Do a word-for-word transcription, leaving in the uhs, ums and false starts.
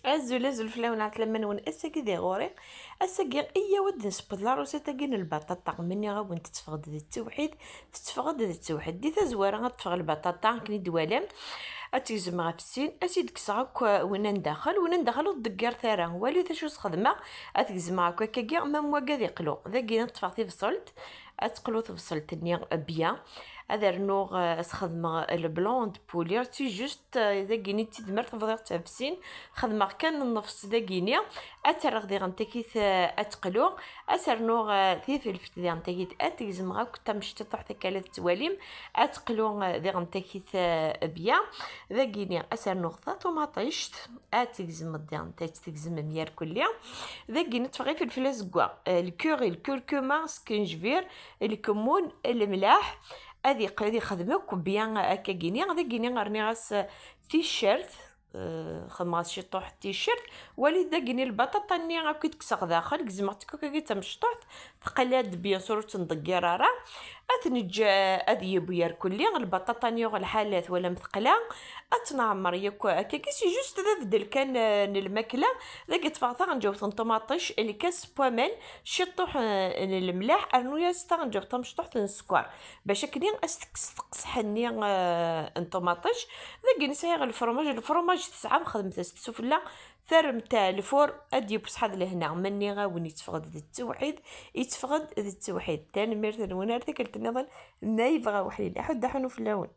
Azul, azul fell-awen, ɛetlama-nwen. Ass-agi di ɣur-i. Ass-agi, iyyaw ad d-nesbedd la recette-agi n lbaṭaṭa. Menniɣ-awen tetteffeɣ-d d ttewḥid, tetteffeɣ-d d ttewḥid. Di tazwara ad teffeɣ lbaṭaṭa, akken i d-twalam. Ad tt-gezmeɣ ɣef sin, ad tt-id-kkseɣ akk, uh, winna n daxel, winna n daxel ur t-ḍeggiret ara. Walit acu sxedmeɣ, ad t-gezmeɣ akk akkagi, ma m wagi ad iqlu. Dagi ad ṭṭfeɣ tibṣelt, ad teqlu tebṣelt-nni bien. Ad rnuɣ, uh, ad sxedmeɣ le blanc de poulet, c'est juste, uh, dagini d tidmert bḍiɣ-tt ɣef sin, xedmeɣ kan nnefs dagini. Ad tt-rreɣ diɣen takit, uh, ad teqlu. Ad s-rnuɣ, uh, tifelfelt diɣen takit ad t-gezmeɣ akk tamecṭuḥt akka la tettwalim. Ad teqlu, uh, diɣen takit, uh, bien. Dagini ad s-rnuɣ taṭumaṭict. Ad tt-gezmeḍ diɣen, ad tt-tgezmem yerkulli. Dagini ṭṭfeɣ ifelfel azeggaɣ, uh, le curry, le curcuma, skenjbir, lkemmun, lemlaḥ. Ad iq-, ad ixdem akk bien akkagini. Dagini rniɣ-as, uh, ticcert. Eh, xedmeɣ-as ciṭuḥ ticcert. Walit dagini lbaṭaṭa-nni akk i d-kkseɣ daxel, gezmeɣ-tt akk akkagi d tamecṭuḥt, teqla-d, bien sûr, ur tt-nḍeggir ara. Ad t-neǧǧ, eh, ad yewwi yerkulli, lbaṭaṭa-nni yuɣ lḥal, twalam teqla. Ad tt-nɛemmer yakk akkagi, c'est juste d abeddel kan, eh, n lmakla. Dagi ṭṭfeɣ taɣenǧawt n ṭumaṭic, lkas n waman, ciṭuḥ, eh, n lemlaḥ, rnu-yas taɣenǧawt tamecṭuḥt n sskeṛ. Bac akken ad s-tekkes teqseḥ-nni, eh, n ṭumaṭic. Dagi sɛiɣ lefrumaj, lefrumaj tesɛam, xedmet-as-t sufella, terremt lfur, ad d-yeww ṣṣeḥḥa d lehna. Ma nniɣ-awen, yetteffeɣ-d d ttewḥid, yetteffeɣ-d d ttewḥid. Tanemmirt-nwen, ar tikkelt nniḍen, ma yebɣa weḥlil, aḥuddu aḥunu fell-awen.